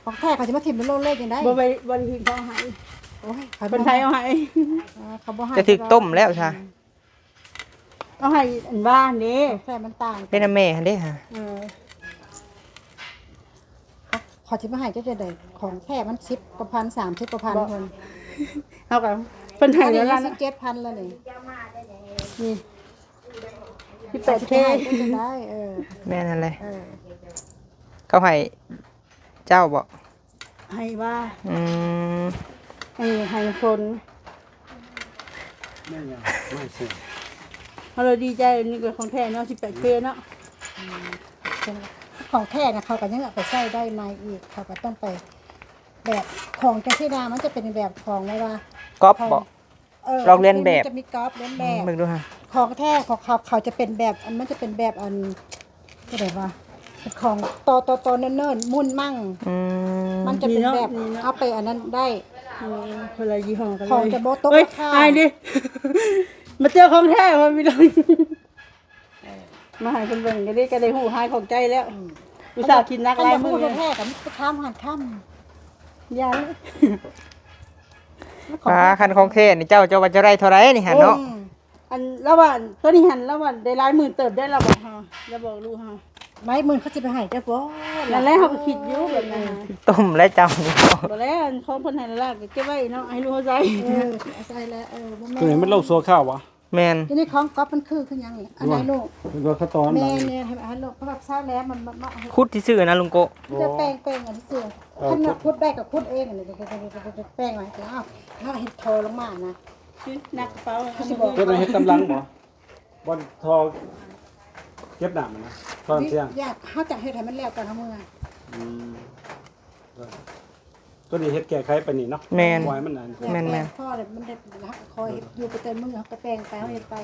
ຂອງແທ້ເຂົາຊິມາຖິ້ມໃນໂລກເລີຍຈັ່ງໃດ? ບໍ່ໄດ້ ບໍ່ໄດ້ຖິ້ມ ເຂົາເອົາໃຫ້. ໂອ້ຍ ເພິ່ນໄທເອົາໃຫ້. ເອີ ເຂົາບໍ່ໃຫ້ ຈະຖືກຕົ້ມແລ້ວຊະ. ເອົາໃຫ້ອັນວ່າຫັ້ນເດ້ ແຟນມັນຕ່າງ ເປັນນຳແມ່ຫັ້ນເດ້ຫາ. ເອີ ເຂົາຊິມາໃຫ້ເຈົ້າຈັ່ງໃດ? ຂອງແທ້ມັນສິບກວ່າພັນ ສາມສິບກວ່າພັນ ບໍ່ ເພິ່ນ ເຮົາກໍ ເພິ່ນໃຫ້ແລ້ວ ອັນນີ້ສີ່ສິບເຈັດພັນແລ້ວນີ້ ນີ້ ສິບແປດເຄ. ເອີ ແມ່ນຫັ້ນແຫຼະ ເອີ ເຂົາໃຫ້ ເຈົ້າບໍ່? ໃຫ້ວ່າ ອືມ ໃຫ້ ໃຫ້ຝົນ ແມ່ນຫຍັງ? ໄມ້ເຊື່ອ ເຮົາເລີຍດີໃຈ ອັນນີ້ກໍຂອງແທ້ເນາະ ສິບແປດເຄເນາະ. ອືມ ຂອງແທ້ນະ ເຂົາກໍຍັງເອົາໄປໃຊ້ໄດ້ໃໝ່ອີກ ເຂົາກໍຕ້ອງໄປ ແບບຂອງຈັ່ງຊີ້ນະ ມັນຈະເປັນແບບຂອງແບບວ່າ ກອບບໍ່? ເອີ ລອກລຽນແບບ ມັນຈະມີກອບລຽນແບບ ອືມ ເບິ່ງດູຫາ ຂອງແທ້ຂອງເຂົາ ເຂົາຈະເປັນແບບ ອັນ ມັນຈະເປັນແບບ ອັນ ແບບວ່າ ເປັນຂອງຕໍ່ໆໆ ເນີນໆ ໝຸ່ນໝັ່ງ ອືມ ມັນຈະເປັນແບບ ນີ້ເນາະ ນີ້ເນາະ ເອົາໄປອັນນັ້ນໄດ້ ເອີ ຄົນລະຍີ່ຫໍ້ກັນເລີຍ ຂອງຈະບໍ່ຕົກລາຄາ. ເຮີ້ຍ ອາຍເດ້ ມາເຈີຂອງແທ້ວ່າມີ ເອີ ມາໃຫ້ເພິ່ນເບິ່ງກໍໄດ້ ກໍໄດ້ຮູ້ຮ້າຍຂອງໃຈແລ້ວ. ອືມ ອຸດສ່າກິນໜັກຫຼາຍມື້ ຄັນຢາກຮູ້ແທ້ໆ ກໍໄປຖາມຮ້ານຄຳ ຢ່າເລີຍ ປາ ຄັນຂອງແທ້ນີ້ ເຈົ້າ ເຈົ້າວ່າເຈົ້າໄດ້ເທົ່າໃດນີ້ຫັ້ນເນາະ? ໂອ້ຍ ອັນລາວວ່າ ຕົວນີ້ຫັ້ນ ລາວວ່າໄດ້ຫຼາຍໝື່ນເຕີບໄດ໋ ລາວບອກເຮົາ ລາວບອກລູກເຮົາ. ຫຼາຍໝື່ນເຂົາຊິໄປໃຫ້ເຈົ້າບໍ່? ນັ້ນແຫຼະ ເຮົາກໍຄິດຢູ່ແບບນັ້ນ ຕົ້ມແລ້ວເຈົ້ານີ້ ບໍ່ແລ້ວ ອັນຂອງເພິ່ນໃຫ້ລາວກໍເກັບໄວ້ເນາະ ໃຫ້ລູກເຮົາໃຊ້. ເອີ ໃຊ້ແລ້ວ ເອີ ບໍ່ແມ່ນ ຕົວນີ້ມັນໂລກຊົ່ວຄາວຫວາ? ແມ່ນ ອັນນີ້ຂອງກັອບມັນຄື ຄືຫຍັງນີ້? ອັນໃດລູກ? ເພິ່ນວ່າເຂົາຕອນ ແມ່ນໆ ໃຫ້ ໃຫ້ລູກເຂົາຮັກສາແລ້ວ ມັນ ມັນ ມັນ ຂຸດຊື່ໆນະລຸງໂກະ ມັນຈະແປງ ແປງອັນຊື່ ເອີ ຄັນວ່າຂຸດໄດ້ກໍຂຸດເອງ ອັນນີ້ ແປງໄວ້ ເອົາ ເຮົາເຮັດທໍ່ລົງມານະ ໜັກກະເປົາ ຄືຊິບອກ ເພິ່ນເຮັດຕາມຫຼັງບໍ່? ບ່ອນທໍ່ເກັບນ້ຳນະ ທໍ່ນ້ຳເຊຍງ ຢາກ ເຮົາຈະເຮັດໃຫ້ມັນແລ້ວກ່ອນເຮົາເມືອ. ອືມ ຕົວນີ້ເຮັດແກ້ໄຂປານນີ້ເນາະ ແມ່ນ ບໍ່ໃຫ້ມັນອັນ ແມ່ນໆ ພໍແລ້ວ ມັນໄດ້ ເຮົາກໍຄ່ອຍເຮັດຢູ່ໄປ ແຕ່ມື້ເຮົາກໍແປງໄປ ເຮົາເຮັດໄປ.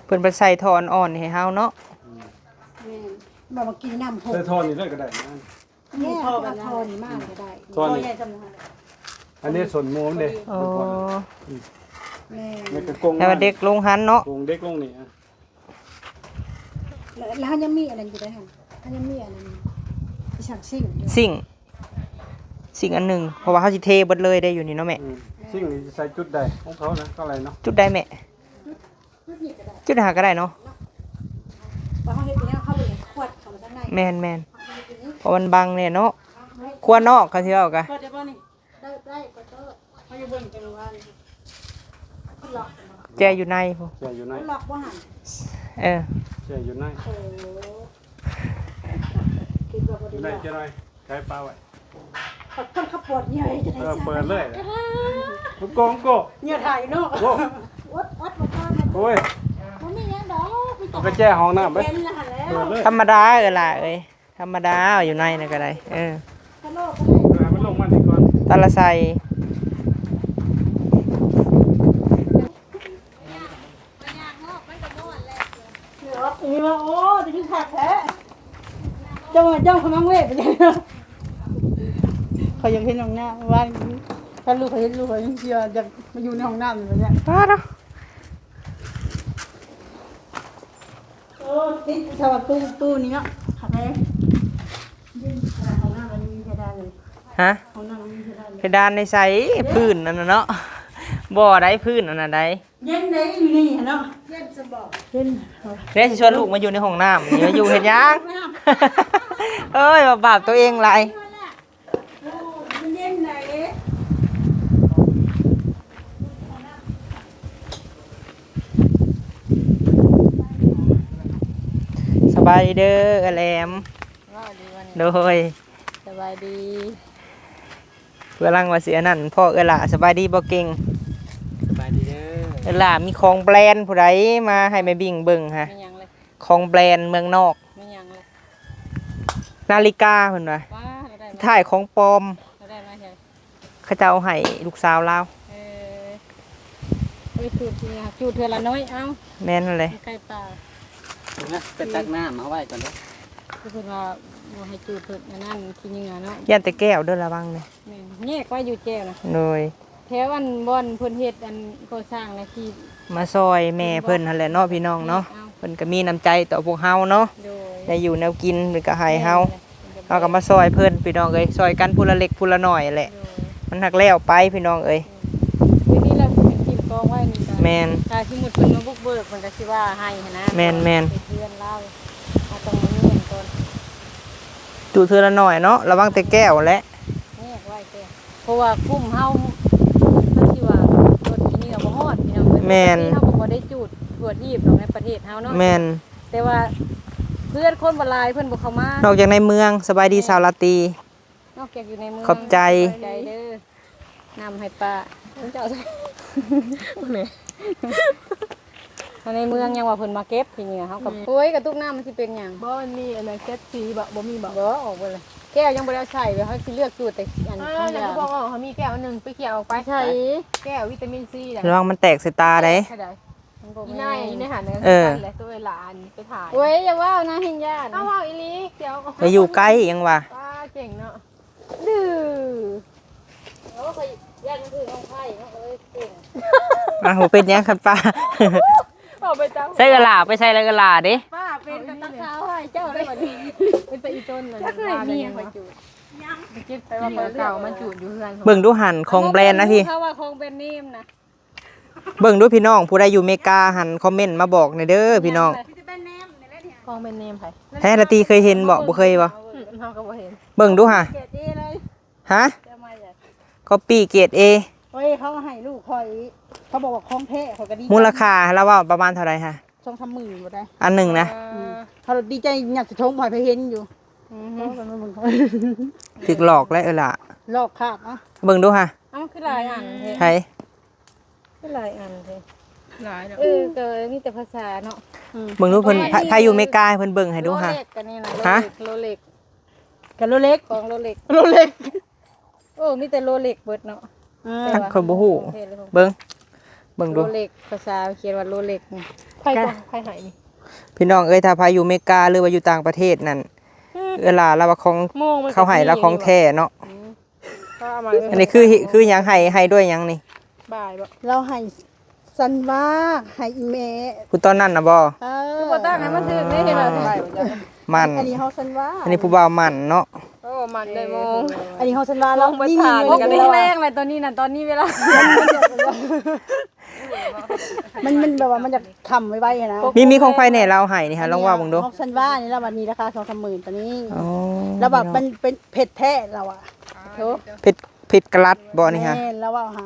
ເພິ່ນໄປໃສ່ທໍ່ອ່ອນໆໃຫ້ເຮົາເນາະ. ອືມ ແມ່ນ ບໍ່ມາກິນນ້ຳ ໃສ່ທໍ່ນີ້ເລີຍກໍໄດ້ນະ. ແມ່ນ ເອົາທໍ່ນີ້ມາກໍໄດ້ ທໍ່ນີ້ ອັນນີ້ສ່ວນໝູນເດ້. ອໍ ອືມ ແມ່ນ ແຕ່ວ່າເດັກລົງຫັ້ນເນາະ ກົງເດັກລົງນີ້ ແລ້ວ ແລ້ວເຮົາຍັງມີອັນນັ້ນຢູ່ເດ້ຫັ້ນ ເຮົາຍັງມີອັນນັ້ນ ອີຫຍັງ ຊິງ ຊິງ ຊິງອັນໜຶ່ງ ເພາະວ່າເຮົາຊິເທເບິດເລີຍເດ້ຢູ່ນີ້ເນາະແມ່. ອືມ ຊິງນີ້ຊິໃສ່ຈຸດໃດຂອງເຂົານະ ເທົ່າໃດເນາະ? ຈຸດໃດແມ່? ຈຸດນີ້ກໍໄດ້ ຈຸດຫາກໍໄດ້ເນາະ ເນາະ ເພາະເຮົາເຮັດແລ້ວ ເຮົາເລີຍຂວດເຂົ້າມາທາງໃນ. ແມ່ນໆ ເຮົາເຮັດຢູ່ນີ້ ເພາະມັນບັງແນ່ເນາະ ເຮົາເຮັດ ຄົວນອກ ຄັນຊິເວົ້າກະ ເປີດໄດ້ບໍ່ນີ້? ໄດ້ ໄດ້ ເປີດ ເປີດ ເຮົາຢູ່ເບິ່ງກັນວ່ານີ້ ເພິ່ນລັອກບໍ່? ແຈຢູ່ໃນພຸ້ນ ແຈຢູ່ໃນ ເພິ່ນລັອກບໍ່ຫັ້ນ? ເອີ ແຈຢູ່ໃນ ໂອ້ ຄິດວ່າບໍ່ໄດ້ລັອກ ຢູ່ໃນ ແຈໜ້ອຍ ໃສ່ປາໄວ້ ເພິ່ນກໍປວດເຫຍື້ອຍ ຈະໄດ້ ເອີ ເປີດເລີຍ ໂກໂກ້ ເຫຍື້ອຖ່າຍເນາະ ໂອ້ ອົດ ອົດບໍ່ກ່ອນ ໂອ້ຍ ບໍ່ມີຫຍັງດອກ ມີແຕ່ ເອົາໄປແຈຫ້ອງນ້ຳໄປ ເຫັນແລ້ວຫັ້ນແຫຼະ ເປີດເລີຍ ທຳມະດາເອີຍຫຼ້າເອີຍ ທຳມະດາ ຢູ່ໃນນັ້ນກໍໄດ້ ເອີ ເອີ ໃຫ້ມັນລົງມານີ້ກ່ອນ ຕາລະໄຊ ເອີ ນີ້ວ່າ ໂອ້ ຈະຄືຄັກແທ້ ເຈົ້າວ່າເຈົ້າກຳລັງເວະໄປ ເຂົາຢາກເຫັນຫ້ອງນ້ຳ ວ່າ ຄັນລູກເຂົາເຫັນ ລູກເຂົາຍັງຊິວ່າຢາກມາຢູ່ໃນຫ້ອງນ້ຳຢູ່ແລ້ວ ປາດເນາະ. ໂອ້ ຕິດສະຫວັດຕູ້ຕູ້ນີ້ເນາະ ຄັກແທ້ ເຢັນຂະໜາດຫ້ອງນ້ຳມັນມີເພດານເລີຍ ຮະ? ຫ້ອງນ້ຳມັນມີເພດານເລີຍ ເພດານໃນໃສ? ພື້ນນັ້ນນະເນາະ ບໍ່ໄດ້ ພື້ນອັນນັ້ນໃດ ເຢັນເດ້ຢູ່ນີ້ເນາະ ເຢັນສະບອກ ເຢັນ ແລ້ວຊິຊວນລູກມາຢູ່ໃນຫ້ອງນ້ຳນີ້ ມາຢູ່ເຮັດຫຍັງ? ເອີຍ ວ່າບາບຕົວເອງຫຼາຍ. ໂອ້ ມັນເຢັນໃດ. ສະບາຍດີເດີ ເອື້ອຍແຫຼມ. ເວົ້າດີວະນີ້ ໂດຍ ສະບາຍດີ. ກຳລັງວ່າຊິອັນນັ້ນ ພໍ່ເອື້ອຍຫຼ້າ ສະບາຍດີບໍ່ເກັ່ງ? ສະບາຍດີເດີ. ເອື້ອຍຫຼ້າມີຂອງແບຣນຜູ້ໃດມາໃຫ້ແມ່ບິ້ງເບິ່ງຫະ? ແມ່ນຫຍັງເລີຍ? ຂອງແບຣນເມືອງນອກ. ແມ່ນຫຍັງເລີຍ? ນາລິກາເພິ່ນວ່າ. ວ້າ ກໍໄດ້ມາ ຖ່າຍຂອງປອມ. ກໍໄດ້ມາແທ້. ເຂົາເຈົ້າເອົາໃຫ້ລູກສາວລາວ. ເອີ ໄປຈູດເທື່ອ ຈູດເທື່ອລະໜ້ອຍ ເອົ້າ. ແມ່ນຫັ້ນແຫຼະ. ໃກ້ປ່າ. ໄປຕັກນ້ຳເອົາໄວ້ກ່ອນເດີ້. ເພິ່ນວ່າ ບໍ່ໃຫ້ຈູດເພິ່ນອັນນັ້ນຂີ້ເຫຍື້ອເນາະ. ຢ້ານແຕ່ແກ້ວເດີ ລະວັງເດີ. ແມ່ນ ແຍກໄວ້ຢູ່ແກ້ວນະ. ໂດຍ ແຖວອັນບ່ອນເພິ່ນເຮັດອັນກໍ່ສ້າງນະ ທີ່ມາຊ່ອຍແມ່ເພິ່ນຫັ້ນແຫຼະເນາະ ພີ່ນ້ອງເນາະ. ແຍກເອົາ ເພິ່ນກໍມີນ້ຳໃຈຕໍ່ພວກເຮົາເນາະ. ໂດຍ ໄດ້ຢູ່ແນວກິນເພິ່ນກໍໃຫ້ເຮົາ. ແມ່ນແຫຼະ ເຮົາກໍມາຊ່ອຍເພິ່ນ ພີ່ນ້ອງເອີຍ ຊ່ອຍກັນຜູ້ລະເລັກຜູ້ລະໜ້ອຍແຫຼະ. ໂດຍ ມັນຫາກແລ້ວໄປ ພີ່ນ້ອງເອີຍ. ອືມ ດຽວນີ້ລາວຊິເປັນທີມກອງໄວ້ນີ້ກໍ ແມ່ນ ຖ້າສົມມຸດເພິ່ນມາບຸກເບີກ ເພິ່ນກໍຊິວ່າໃຫ້ຫັ້ນນະ. ແມ່ນໆ ເຮັດເຮືອນລາວ ເຮົາຕ້ອງມາມີຫຍັງກ່ອນ. ຈູດເທື່ອລະໜ້ອຍເນາະ ລະວັງແຕ່ແກ້ວແຫຼະ. ແຍກໄວ້ແຕ່ ເພາະວ່າຄຸ້ມເຮົາ ເພິ່ນຊິວ່າລົດທີ່ນີ້ກໍບໍ່ຮອດ ພີ່ນ້ອງເອີຍ. ແມ່ນ ເຮົາກໍບໍ່ໄດ້ຈູດທົ່ວທີບດອກໃນປະເທດເຮົາເນາະ. ແມ່ນ ແຕ່ວ່າເພື່ອນຄົນບໍ່ຫຼາຍ ເພິ່ນບໍ່ເຂົ້າມາ. ນອກຈາກໃນເມືອງ. ສະບາຍດີ ແມ່ນ ສາວລາຕີ. ນອກຈາກຢູ່ໃນເມືອງ. ຂອບໃຈ ຂອບໃຈເດີ. ນ້ຳໃຫ້ປ້າ ເຈົ້າ ແມ່ ເຮົາໃນເມືອງຍັງວ່າເພິ່ນມາເກັບຂີ້ເຫຍື້ອ ເຮົາກໍ ອືມ ໂອ້ຍ ກະຕຸກນ້ຳມັນຊິເປັນຫຍັງ? ບໍ່ ມັນມີອັນນັ້ນ ເຈັດສີບໍ່? ບໍ່ມີບໍ່? ບໍ່ ອອກເບິດເລີຍ. ແກ້ວຍັງບໍ່ໄດ້ເອົາໃສ່ເລີຍ ເຮົາຊິເລືອກຈູດແຕ່ອັນ ເອີ ຂອງ ແລ້ວ ຢາກ ບໍ່ອອກ ເຮົາມີແກ້ວໜຶ່ງ ໄປເຂົ້າເອົາໄປ. ໃສ່ແກ້ວວິຕາມິນຊີນະ. ລະວັງມັນແຕກໃສ່ຕາໄດ໋. ໃສ່ໃດ? ມັນບໍ່ມີ ອີນາຍ ອີນາຍຫັ້ນນະ. ເອີ ແຫຼະ ຕົວເວລາອັນໄປຖ່າຍ. ໂອ້ຍ ຢ່າເວົ້ານະ ແຮງຢ້ານ. ເອົາ ເວົ້າອີ່ຫຼີ ດຽວ ໄປຢູ່ໃກ້ຍັງວ່າ. ປ້າ ເກັ່ງເນາະ. ດື້ ໂອ້ ຂ້ອຍຢ້ານມັນຖືນ້ອງໄຜ່ເນາະ ເອີຍ ເກັ່ງ. ອ້າວ ບໍ່ເປັນຫຍັງຄັນປ້າ. ເອົາໄປຈັງ ໃສ່ເອື້ອຫຼ້າ ໄປໃສ່ລະເອື້ອຫຼ້າເດ້. ປ້າເປັນກັບຕາຂາວໃຫ້ເຈົ້າໄດ້ບັດນີ້. ເປັນຕາອີ່ຕົນ ຈັກເອື້ອຍເມຍຂ້ອຍຈູດ ໄປເກັບເອົາເກົ່າມາຈູດຢູ່ເຮືອນ. ເບິ່ງດູຫັ້ນ ຂອງແບຣນນະພີ່ ເຂົາວ່າຂອງແບຣນເນມນະ. ເບິ່ງດູພີ່ນ້ອງ ຜູ້ໃດຢູ່ເມກາຫັ້ນ ຄອມເມັນມາບອກແດ່ເດີພີ່ນ້ອງ. ຂອງແບຣນເນມໃຜ? ແທ້ລະຕີເຄີຍເຫັນບໍ່? ບໍ່ເຄີຍບໍ່? ອືມ ເຮົາກໍບໍ່ເຫັນ. ເບິ່ງດູຫາ. ເກຣດເອເລີຍ. ຮະ? ເຈົ້າມາຈາກ copy ເກຣດເອ. ໂອ້ຍ ເຂົາໃຫ້ລູກຂ້ອຍ ເຂົາບອກວ່າຂອງແທ້ ຂ້ອຍກໍດີໃຈ. ມູນລະຄ່າລາວເວົ້າປະມານເທົ່າໃດຫະ? ສອງສາມໝື່ນບໍ່ໄດ້ ອັນໜຶ່ງນະ. ອືມ ເອີ ເຂົາດີໃຈ ຍາດສະຖົງບໍ່ໃຫ້ໃຜເຫັນຢູ່. ອືຮຶ ຖືກຫຼອກແລ້ວເອີຍຫຼ້າ. ຫຼອກຂາດເນາະ. ເບິ່ງດູຫາ. ເອົ້າ ຄືຫຼາຍອັນແທ້? ໃຜ? ຄືຫຼາຍອັນແທ້? ຫຼາຍດອກ. ເອີ ກໍມີແຕ່ພາສາເນາະ. ອືມ ເບິ່ງດູເພິ່ນ ໃຜ ໃຜຢູ່ເມກາໃຫ້ເພິ່ນເບິ່ງໃຫ້ດູຫາ. ໂລເລັກອັນນີ້ນະ. ຮະ? ໂລເລັກ ໂລເລັກ ຂອງໂລເລັກ ໂລເລັກ. ໂອ້ ມີແຕ່ໂລເລັກເບິດເນາະ. ອືມ ແຕ່ວ່າຂ້ອຍບໍ່ຮູ້. ເບິ່ງ ເບິ່ງດູ ໂລເລັກ ພາສາຂຽນວ່າໂລເລັກ. ໃຜ ໃຜໃຫ້ນີ້? ພີ່ນ້ອງເອີຍ ຖ້າໃຜຢູ່ເມກາ ຫຼືວ່າຢູ່ຕ່າງປະເທດນັ້ນ ອືມ ເວລາລາວວ່າຂອງ ໂມງມັນ ເຂົາໃຫ້ລາວຂອງແທ້ເນາະ. ອືມ ອັນນີ້ຄື ຄືຫຍັງ? ໃຫ້ ໃຫ້ດ້ວຍຫຍັງນີ້? ບາຍບໍ່? ລາວໃຫ້ສັນວາ ໃຫ້ອີ່ແມ່. ຜູ້ຕອນນັ້ນນະບໍ່? ເອີ ຄືບໍ່ຕັ້ງໃຫ້ມັນຖືກເດ້ ເຫັນບໍ່? ມັນ ອັນນີ້ເຮົາສັນວາ ອັນນີ້ຜູ້ບ່າວມັນເນາະ. ໂອ້ ມັນໄດ້ໂມງ ອັນນີ້ເຮົາສັນວາ. ແລ້ວນີ້ ນີ້ ນີ້ ນີ້ ແລງແລ້ວ ຕອນນີ້ນະ ຕອນນີ້ເວລາ ມັນ ມັນແບບວ່າມັນຢາກຄ່ຳໄວໆຫັ້ນນະ. ມີ ມີຂອງໃຜແດ່ລາວໃຫ້ນີ້ຫາ ລອງເວົ້າເບິ່ງດູ. ຂອງສັນວານີ້ລະ ບັດນີ້ລາຄາສອງສາມໝື່ນ ຕອນນີ້. ອໍ ລາວວ່າມັນເປັນເພັດແທ້ລາວອະ. ໂອ້ ເພັດ ເພັດກະລັດບໍ່ນີ້ຫະ? ແມ່ນ ລາວເວົ້າຫາ.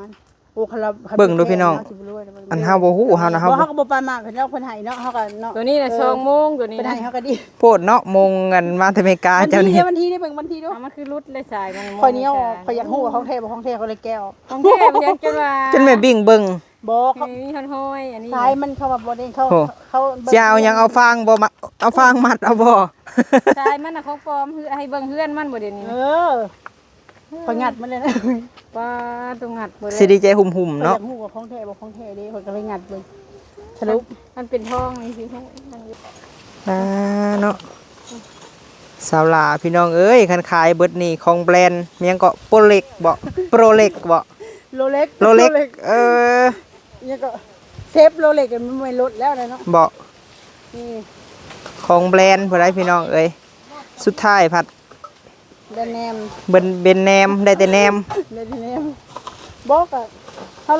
ໂອ້ ຄັນລາວ ເບິ່ງດູພີ່ນ້ອງ ເຮົາຊິບໍ່ລວຍ ອັນເຮົາບໍ່ຮູ້ເຮົານະ ເຮົາ ບໍ່ ເຮົາກໍບໍ່ປານມາກ ເຂົາເຈົ້າເພິ່ນໃຫ້ເນາະ ເຮົາກໍເນາະ. ໂຕນີ້ນະ ເອີ ສອງໂມງ ໂຕນີ້ນະ ເພິ່ນໃຫ້ເຮົາກໍດີ. ໂພດເນາະ ໂມງອັນມາແຕ່ເມກາ. ວັນທີເດ້ ວັນທີເດ້ ເບິ່ງວັນທີດູ. ເອົາ ມັນຄືຫຼຸດເລີຍສາຍມັນ. ຂ້ອຍນີ້ ຂ້ອຍຢາກຮູ້ວ່າຂອງແທ້ບໍ່ຂອງແທ້ ຂ້ອຍເລີຍແກ້ວ. ຂອງແທ້ມັນຍັງ ຈົນວ່າ ຈົນແມ່ບິ້ງເບິ່ງ. ບໍ່ ເຂົາມີຮອຍ ອັນນີ້ສາຍມັນ ເຂົາວ່າບໍ່ໄດ້ ເຂົາ ໂອ້ ເຂົາ ຊິເອົາຫຍັງ ເອົາຟາງບໍ່ ມາ ເອົາຟາງມັດເອົາບໍ່? ສາຍມັນນະຂອງປອມ ໃຫ້ເບິ່ງເຮືອນມັນບໍ່ດຽວນີ້. ເອີ ຂ້ອຍງັດມັນເລີຍນະ. ປ້າ ໂຕ ງັດເບິດເລີຍ. ຊິດີໃຈຫຸ່ມໆເນາະ. ຂ້ອຍຢາກຮູ້ວ່າຂອງແທ້ບໍ່ຂອງແທ້ເດ້ ຂ້ອຍກໍເລີຍງັດເບິ່ງ. ສະຫຼຸບ ມັນ ມັນເປັນທອງນີ້ຊິຮູ້ມັນຢູ່. ອ່າ ເນາະ ສາວຫຼ້າ ພີ່ນ້ອງເອີຍ ຄັນຂາຍເບິດນີ້ຂອງແບຣນຫຍັງເກາະ ໂປເລັກບໍ່? ໂປເລັກບໍ່? ໂລເລັກ ໂລເລັກ ໂລເລັກ ເອີ ຫຍັງເກາະ ເຊບໂລເລັກ ມັນແມ່ນລົດແລ້ວນະເນາະ. ບໍ່ ນີ້ ຂອງແບຣນຜູ້ໃດ ພີ່ນ້ອງເອີຍ ສຸດທ້າຍພັດ ແບຣນເນມ ເບັນ ເບັນແນມ ໄດ້ແຕ່ແນມ ໄດ້ແຕ່ແນມ. ບໍ່ ກະເຮົາ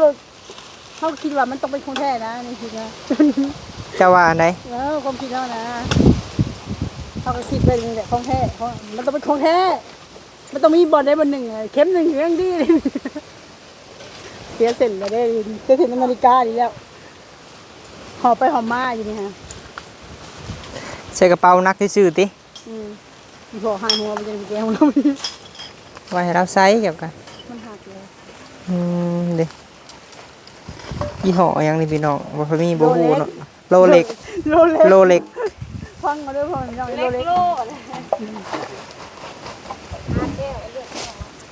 ເຮົາຄິດວ່າມັນຕ້ອງເປັນຂອງແທ້ນະ ໃນຄລິບນະ. ເຈົ້າວ່າອັນໃດ? ເອີ ຄວາມຄິດເຮົານະ ເຮົາກໍຄິດໄວ້ນີ້ແຫຼະ ຂອງແທ້ ຂອງ ມັນຕ້ອງເປັນຂອງແທ້ ມັນຕ້ອງມີບ່ອນໃດບ່ອນໜຶ່ງ ເຂັມໜຶ່ງຍັງດີ. ເສຍເສັ້ນແລ້ວເດ້ ເສຍເສັ້ນອາເມລິການີ້ແລ້ວ ຫອບໄປຫອບມາຢູ່ນີ້ຫະ. ໃສ່ກະເປົາໜັກຊື່ໆຕິ. ອືມ ອີ່ພໍ່ຫາຍຫົວບໍ່ໄດ້ແກ້ວ ໄວ້ໃຫ້ລາວໃຊ້ ເຈົ້າກະ ມັນຫັກເລີຍ. ອືມ ເດ້ ຍີ່ຫໍ້ຫຍັງນີ້ພີ່ນ້ອງ ບໍ່ຄ່ອຍມີ ບໍ່ຮູ້ເນາະ. ໂລເລັກ ໂລເລັກ ໂລເລັກ ຟັງເອົາເດີພໍ່ນ້ອງ ໂລເລັກ ໂລເລັກ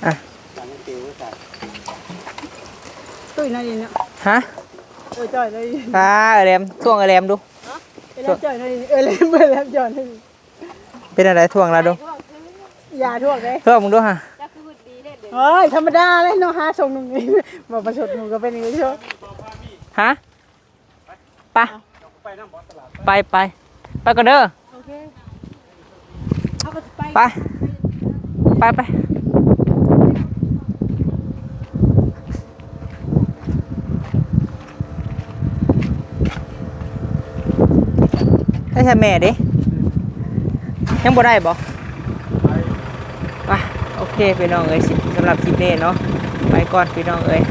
ອ່ະ ຕຸ້ຍໜ້ອຍໜຶ່ງເນາະ. ຮະ? ໂອ້ຍ ຈ່ອຍເລີຍ ອ່າ ເອີແຫຼມ ທວງເອີແຫຼມດູ. ເອີແຫຼມຈ່ອຍໜ້ອຍໜຶ່ງ ເອີແຫຼມ ເອີແຫຼມຈ່ອຍໜ້ອຍໜຶ່ງ. ເປັນຈັ່ງໃດ ທວງລາວດູ. ຢ່າທວງເດ້ ເພີ່ມເບິ່ງດູຫາ. ໂອ້ຍ ທຳມະດາເລີຍເນາະ ຫາສົ່ງໜຸ່ມນີ້ ບໍ່ປະຊົດໝູ່ກໍເປັນຢ່າງນີ້. ຮະ ໄປ ໄປ ໄປ ໄປກ່ອນເດີ. ໂອເຄ ເຮົາກໍຊິໄປ ໄປ ໄປ ໄປ. ໄດ້ແທ້ແມ່ເດ້ ຍັງບໍ່ໄດ້ບໍ່? ໄປ ໂອເຄ ພີ່ນ້ອງເອີຍ ສຳລັບຄລິບນີ້ເນາະ ໄປກ່ອນ ພີ່ນ້ອງເອີຍ.